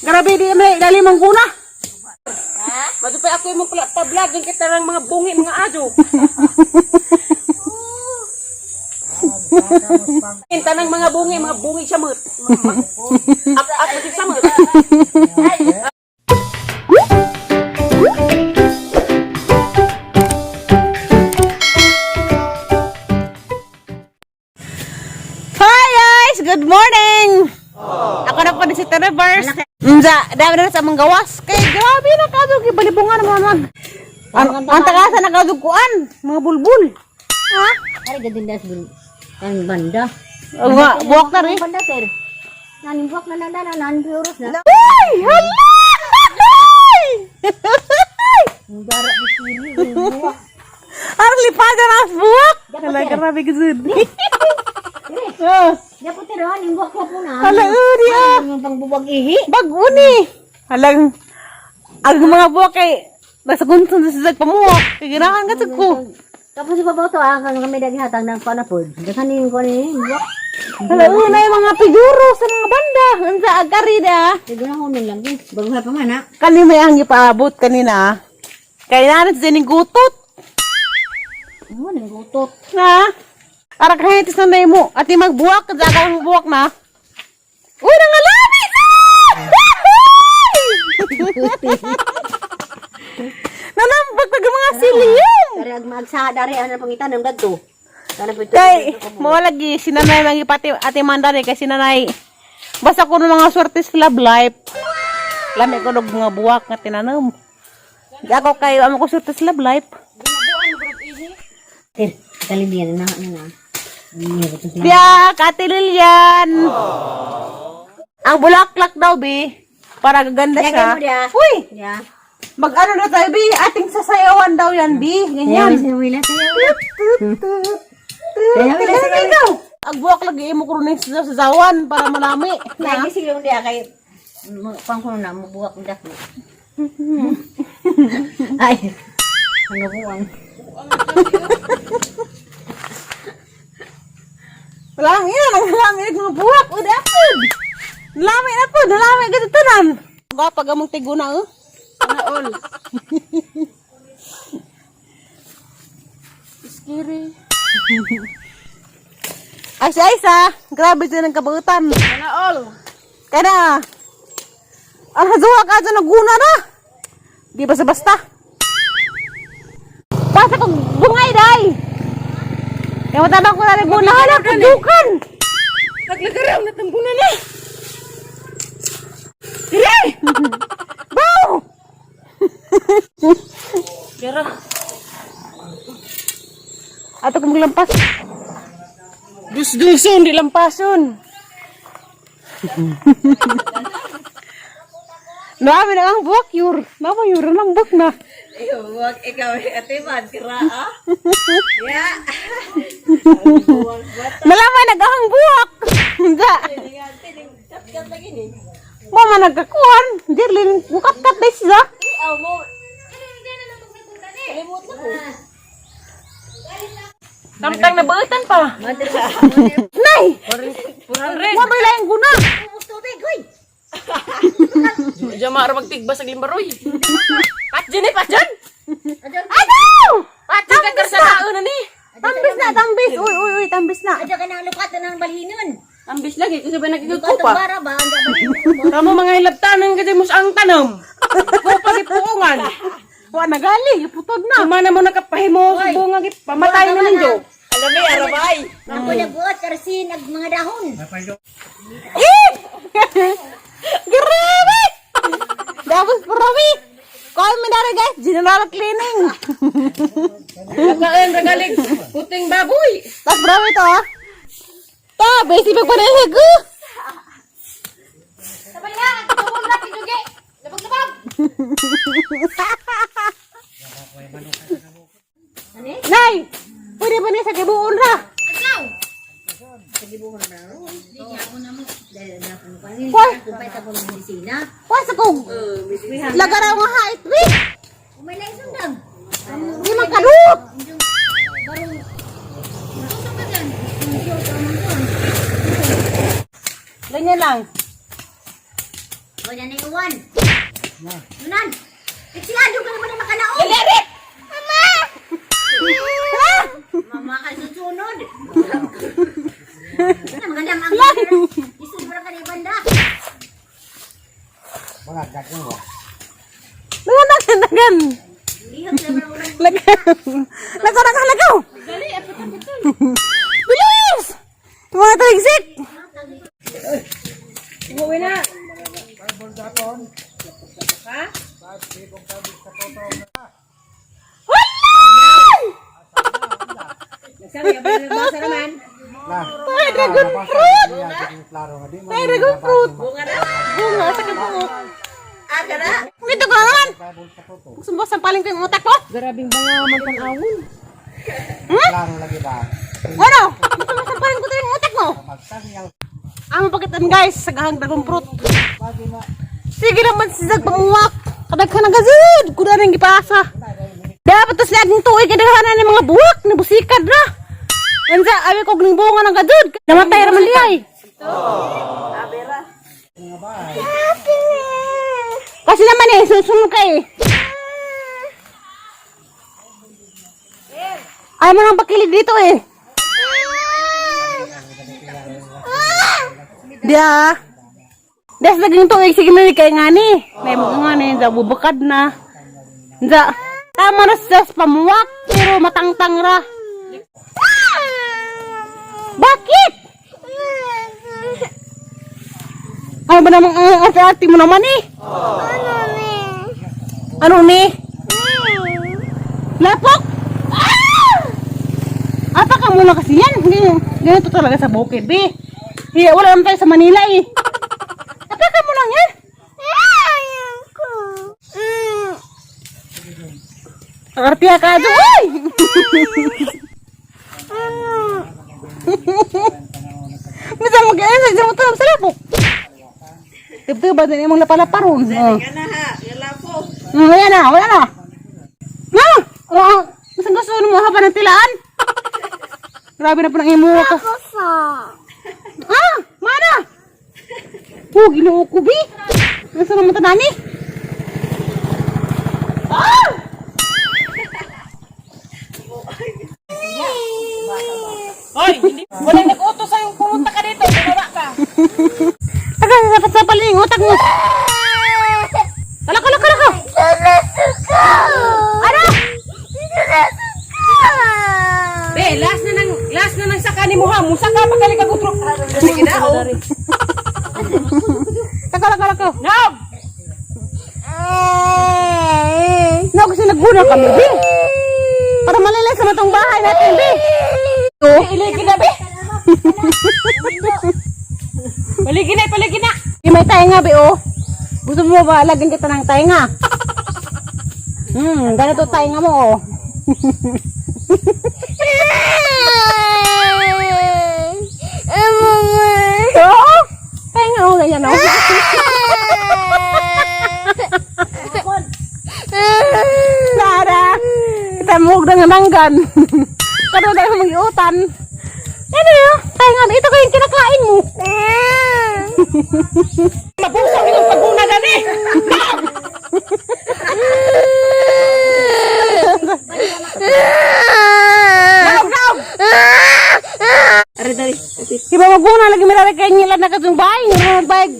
Grabe di may lalim ang guna. Madupay ako yung pa-vlogging kita ng mga bungi, mga aso. Kinta ng mga bungi siya mo. Ak ak siya mo. Hi guys! Good morning! Ako na po ni si Trevors. Unsa, dami na sa mga gawas. Kay grabe na kadog ibalibungan mga mag. Ang tagasa na kadog kuan, mga bulbul. Ha? Ari gadin das bul. Kan banda. Oo nga, buwak na rin. Banda sir. Nanin buwak na na na nanin puros na. Uy! Hala! Dara di sini buwak. Arang lipada na ang buwak! Hala, grabe gud. Ah, Dapat tira ning buwak ko na. Hala, uri ah. Ang pangbuwag ihi. Bago ni. Halang, ang mga buwak kay, nasa gunton sa sasag pamuwak. Kay ganahan ka sa ko. Tapos ibabaw to ah kan kami daghatag ng panapod. Daghan ning ko ni buwak. Hala, una yung mga piguro sa mga banda. Ang sa agari na. Sige na hunin lang eh. Bago pa man ha. Kani may ang ipaabot kanina. Kaya na sa sining gutot. Mo ning gutot. Na. Ara kahit sa na mo. At yung magbuwak. Sa ang buwak na. Uy, nangalami! Ah! Nanambag pag mga siliyong! Dari ag maagsa dari ang pangitan ng dadto. Kana po ito. Kay, mo lagi, sinanay mangi pati ate Manda ni kay sinanay. Basta ko mga swerte sa love life. Lami ko nog mga buwak nga tinanom. Di ako kay amo ko swerte sa love life. Sir, kalibian na na na. Biya, Ate Lilian. Ang bulaklak daw, bi. Para gaganda siya. Lagay mo diya. Uy, Ya. mag-ano na tayo, bi. Ating sasayawan daw yan, bi. Ganyan. Sayaw, sayaw. Sayaw daw. Ang buwak lagi imo ko rin sa sasawan para malami. Lagi silong diya kay pang kuno na mubuwak ko dako. Ay. Ano buwang? Wala lang yun, ang lami ng mga buwak. O, dapod. Lami na po, nalami ka tanan. Pag among tiguna, oh. Ana all. Iskiri. Ay, si Aisa, grabe siya ng kabutan. Ana all. Kaya na, ang hazuwa ka dyan, naguna na. Di basta-basta. Basta kong bungay, day. Kaya matabang ko na naguna, hala, kadukan. Naglagaraw na tambunan na. Dire! Bow! Pero Ato kong maglampas. dus-duson di lampason. Nami na ang buwak, yur. Nama yur, nang buwak na. Buwak ikaw ate man kira ah. Ya. Nalaman nagahang buwak. Hindi. Mo man nagkakuan. Dirlin, bukat-kat na siya. Tamtang nabuutan pa. Nay! 400. Mo ba yung guna? Tubig, hoy. Diyan maara magtigbas sa limbaroy. Patjan eh, patjan. Ayaw! Patjan ka sa tao na ni. Tambis na, tambis. Uy, uy, uy, tambis na. Adyo ka nang lukat na ng balhinon. Ambis lagi kasi ba Lukat nagkikupa. bara ba ang balhinon. Kamo mga hilabtanan kasi mo ang tanom. Kupa di puungan. Wa nagali, putod na. Sumana mo nakapahimo sa bunga gi pamatay na ninyo. Ako nagbuot arsin ag mga dahon. Eh! Grabe! Tapos marami. Call me na rin, guys. General cleaning. Kain ragalig puting baboy. Tapos marami to, ah. To, basic pagpanahig, oh. Sabay na, nagtubol na, kijugi. Labag-labag. Nay! Pwede ba niya sa gibuon ra? Adlaw. Why? Kumpay sa kong medisina. Why sa kong? Lagaraw nga hait, bi! Umay lang sundang. Di man kadut! Ganyan lang. Ikaw na iwan. Yunan. Iksilado ka naman na makanaon. Dali, Mama! Mama ka susunod. Ano, magandang ang Isubra ka ni banda. Dagan, dagan, dagan. Lihok na mga urang. Lagaw. Lagaw, lagaw, lagaw. Dali, apitan-pitan. Bilis! Mga taligsik! Umuwi na. Ha? Wala! Nagbasa naman. Ay, dragon fruit! Ay, dragon fruit! Bunga sa kabuok. Dito ka naman! Gusto mo sampalin ko yung utak ko? Grabing bunga man pang awon. Hmm? Klaro lagi ba? Ano? Gusto mo sampalin ko to yung utak mo? Ang pakitan, guys, sa gahang dragon fruit. Sige naman sisag pamuwak. Kadaghan ang gazud. Kuda nang gipasa. Dapat tas laging tuig kadaghan na ng mga buwak. Nabusikad na. Ansa, abi ko ning bunga ng gazud. Namatay raman di ay. Kasi naman eh, susunod ka eh. Ayaw mo nang pakilig dito eh. Dia. Des naging tuig sige na kay ngani. May mo ngani da bubakad na. Nza. Tama na sa pamuwak pero matangtang ra. Bakit? Ano ba namang ang ate-ate mo naman eh? Ano ni? Ano ni? Lapok? Ah! Apa ka muna kasi yan. Ganito talaga sa bukid, be. Hiya, wala naman tayo sa Manila eh. Apa ka muna yan? Artiya ka doon. Uy! Minsan mag-iisa, sa mo sa lapok. Tibtib ba din imong lapalaparon? Oh. Wala na, wala na. Na! Oo, minsan gusto mo haba ng tilaan? Grabe na po ng imo ka. Ah, mana? Oh, Ginoo ko bi. Nasa naman tanani? Ah! Hoy, hindi, walang nag-utos sa'yo pumunta ka dito. Gumawa ka. Taga, sapat sa paling utak mo. Kalako, kalako, kalako. Ano? Be, last na nang saka ni mo ha. Musaka pa kali ka gutro. Sige na, oh. Taga, kalako, kalako. No! No, kasi naguna kami, bi. Para malilay sa matong bahay natin, bi. Oh. Iligi na, be. Paligi na, paligi na. Di may tainga, bi, oh. Gusto mo ba lagyan kita ng tainga? Ganito tainga mo, oh. Oo. Tainga, oh, ganyan, oh. Sara, kita mo huwag ng nanggan. Kano dahil mag-iutan. Ano yun? Tainga, ito ko yung kinakain mo. Mabusaw itong paguna gani. Naog, naog! Iba maguna lagi mirara kay nila na katong bahay, nga bayag.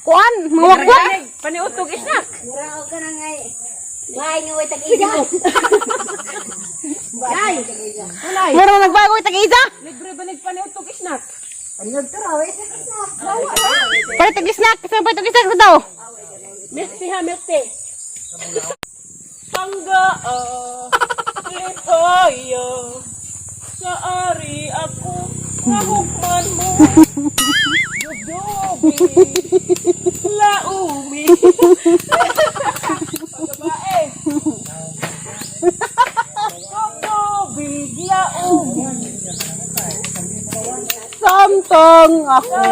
Kuan, mga wakwak. Paniutog isnak. Mura og ka na ngay. Bahay nga way tag-ija. Ulay. Mura nagbago tag-isa. Libre ba nagpaniutog isnak? Palit tag snack, sa palit tag snack daw. Milk tea ha, milk tea. Tangga, ah, lipaya, sa ari ako, kahukman mo. Dubdubi, laumi. Pagbabae. Dubdubi, laumi. Samtang ako.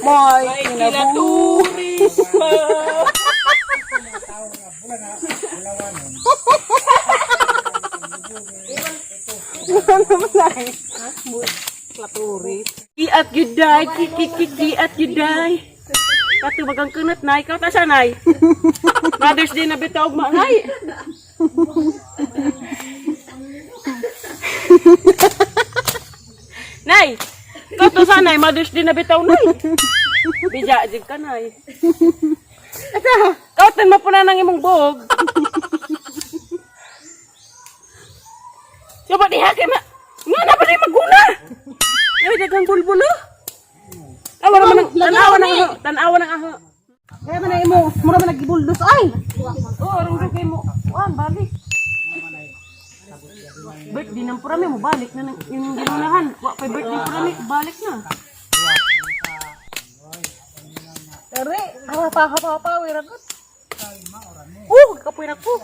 May May kinabu. kinaturis pa. Ano ba na Ki at you die, ki ki ki ki at you die. Katubagang kunot na. Ikaw ta siya, Nay. Mother's Day na bitaw ma, Nay. Nay, ikaw to sa Nay. Mother's Day na bitaw, Nay. Bija, jig ka, Nay. Ikaw tan mapuna ng imong buhog. Coba diha kay ma. Nga na ba di maguna? Ay, daghang bulbulo. Awa naman ang tanawa ng aho, tanawa ng aho. Kaya man na imo, mura man nagibuldos ay. Oh, arong kay mo. Kuan balik. Birthday ng purami mo balik na ng yung ginunahan. Wa pay birthday purami balik na. Ere, hapa hapa hapa wiragot. Oh, kapoy na ko.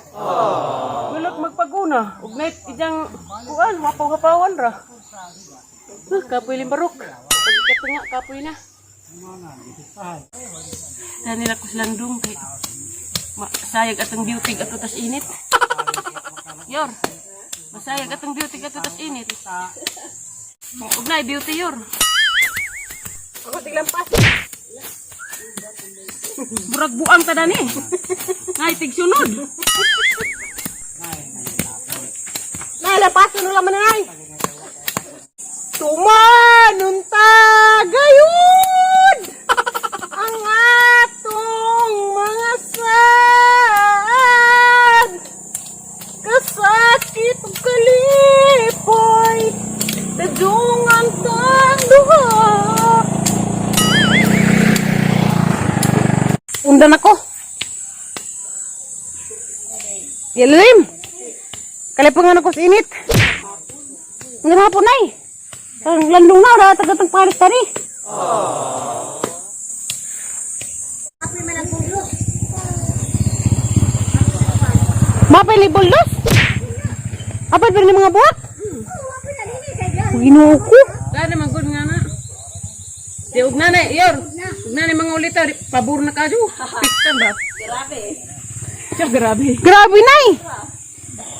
Wala magpaguna. Ug night ijang kuan hapaw-hapawan ra. Huh, kapoy limbarok. Pagkatunga kapoy na. Dahil nila ko silang dong kay masayag atong beauty ato tas init. Yor. Masayag atong beauty ato tas init. Ug nay beauty yor. Ako tiglampas. Murag buang ta dani. Nay tigsunod. Nay, lampasan no laman na nay. Tumanon ta gayud ang atong mga sad kasakit ug kalipay tadungan tang duha. Undan ako. Dilim. Kalipungan ako sa init. Ang hapon ay. Ang landong na, wala tagatang palis tani. Mapili buldos? Apay pa rin mga buwak? Ginoo ko. Wala naman good nga na. Di ug nanay, yor. Ug nanay mga ulita, di, pabor na kadyo. Piktan ba? Grabe. Siya grabe. Grabe nay.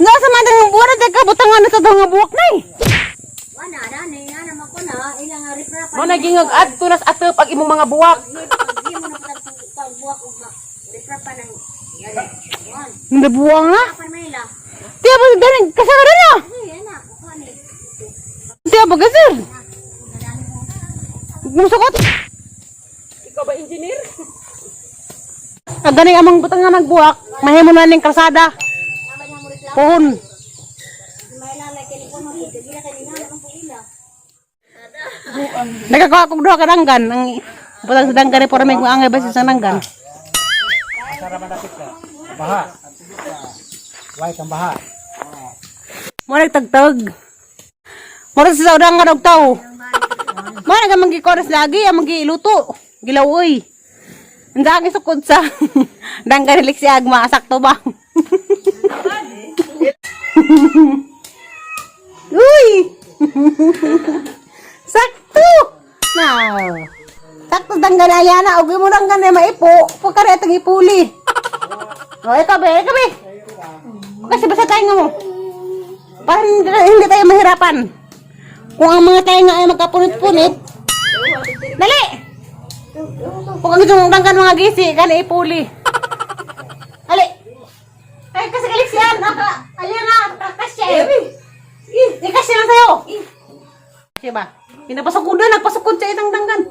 Nasa man ang buwan at kabutangan na sa daw nga buwak nay. Wala dani, ana man ko na ilang rifra pa. Mo naging adto nas atop ang imong mga buwak. Pag mo na pagbuwak og rifra pa ng yan. Wan. Nabuwang na. Pa man ila. Tiya ba ganing kasara na. Ay ana ko ni. Tiya ba gasir? Musukot. Ikaw ba engineer? Ang ganing amang butangan nagbuwak, mahimo na ning kalsada. Pohon. Nagakawa kog duha ka danggan ang butang sa danggan ni para may angay ba sa danggan. Sara man dapit ka. Baha. Way kang baha. Mo nagtagtag. Mo sa danggan og tawo. Mo na gamang gikoras lagi ang magiluto. Gilawoy. Ang dami sukod sa danggan ni Lexi Agma sakto ba? Uy! Sakto! Now. Sakto danggan ayana og imo danggan na maipo, pagkare atong ipuli. O, ikaw be, ikaw be. Kasi basta tayo nga mo. Para hindi tayo mahirapan. Kung ang mga tayo nga ay magkapunit-punit, dali! Kung ang gusto mong danggan mga gisi, kani ipuli. Dali! Ay, kasi kaliksiyan! Aka, ayun na, kasya eh. Ikasya lang sa'yo. Siya ba? Pinapasukod na, nagpasukod siya itang danggan.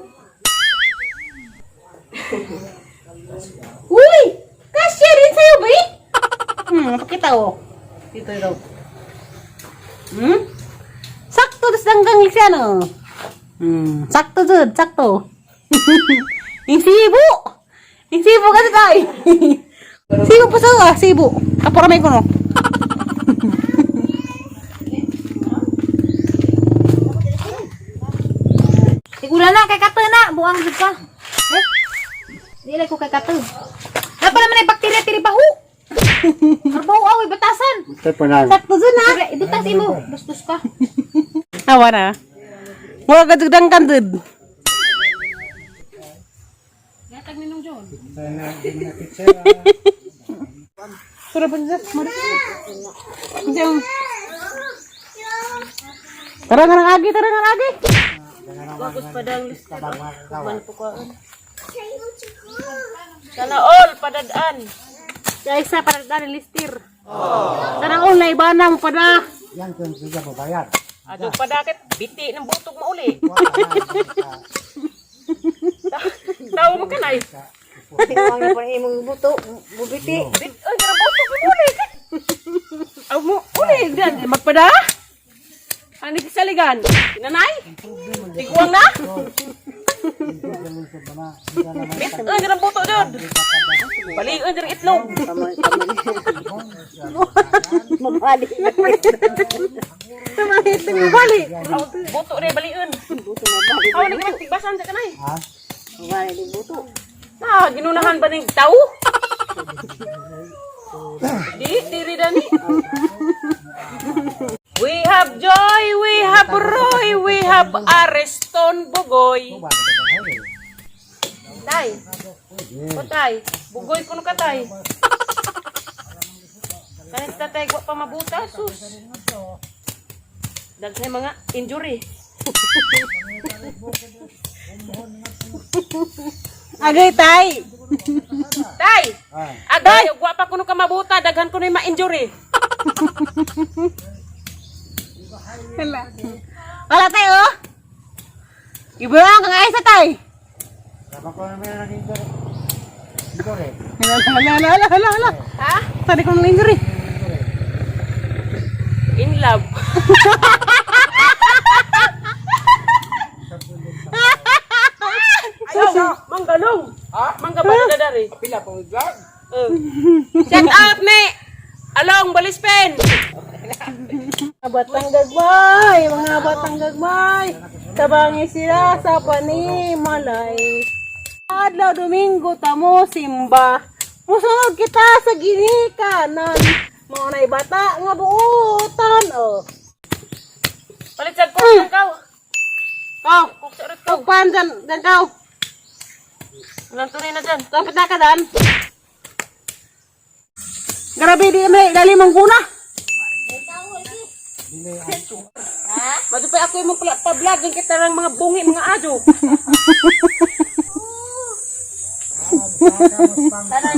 Uy! Kasya rin sa'yo, ba eh? Pakita oh. Dito, dito. Sakto, tas danggang siya, no? Sakto, dud, sakto. Yung sibo! Yung sibo kasi tayo. Sibo pa sa ah, sibo. Kapuramay ko, no? Siguro na kay kato na, buang jud ka. Eh? Dili ko kay kato. Napa naman ay bakterya tiri baho. Arbaho aw batasan. Tay panang. Sakto dun, ha? Dire ibutas imo, bastos ka. Awa na. Mura ka dugdang kan, dud. Gatag ninong John. Sura pa siya. Mura. Diyan. Tara nga ng agi, tara nga ng agi. Bagus pa dang list. Man po ko. Sana all padadaan. Kaysa para daan listir. Sana all na ibana mo pada. Yan kung siya babayad. Adog padakit biti ng butog mauli. Tawo mo kanay. Tingnan mo pa imong buto, bubiti. Bit ay gara butog mo uli. Aw mo uli dan magpada. Ani saligan. Nanay? Tiguang na? Bit ay gara buto jud. Balion jud itlog. Mabali. Tumahit mo bali. Aw, buto re balion. Aw ni ka tigbasan sa kanay. Ha? Mabali di buto. Na, ginunahan ba ning tao? Di, diri dani. We have Joy, we have Roy, we have Areston Bugoy. Tay. O tay, bugoy kuno ka tay. Kanis tatay wa pa mabuta sus. Daghay mga injury. Agay tay. Tay. Agay, wa pa kuno ka mabuta, daghan kuno yung ma-injury. Hala. Wala tay oh. Ibuang kang ay sa tay. Sama ko naman ang injury. Injury. Hala hala hala hala hala. Ha? Tadi ko nang injury. In love. Ayaw, manggalong. Ha? Mangga ba na dari? Pila pong vlog? Shout out ni Along Balispen. Mga batang gagmay, mga batang gagmay. Tabangi sila sa panimalay. Adlaw Domingo tamo simba. Musunod kita sa ginikanan. Mao na'y bata nga buotan oh. Palit sa kok kaw. Kaw, Kok sa urit kaw. ugpan dan dan kaw. Walang tunay na dyan. Dapat na ka dan. Grabe di may dali mong guna. Madupay ako yung pa-vlog yung kita ng mga bungi, mga adyo.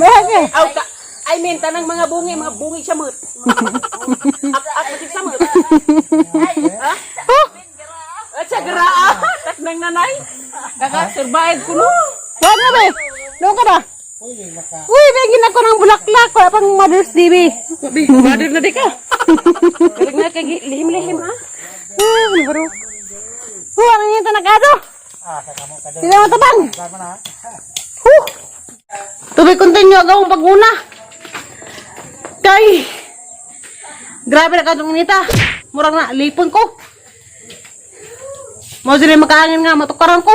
Mayake. Aw, ka, I mean, tanang mga bungi samot. Ak ak masig samot. Ha? At sa garaa, taknang nanay. Kaka survive ko no. Wag na ba? Doon ka ba? Uy, bigyan ako ng bulaklak. Wala pang Mother's Day, be. Mother na di ka. Galing na kay lihim-lihim ha. Ah, ano bro? Huh, ano yung tanagado? Ah, saka mo ka doon. Sila mo tabang. Sama na. Huh! Tubig continue agawang paguna. Kay! Grabe na katong nita. Murang na, lipon ko. Mo sila makahangin nga, matukaran ko.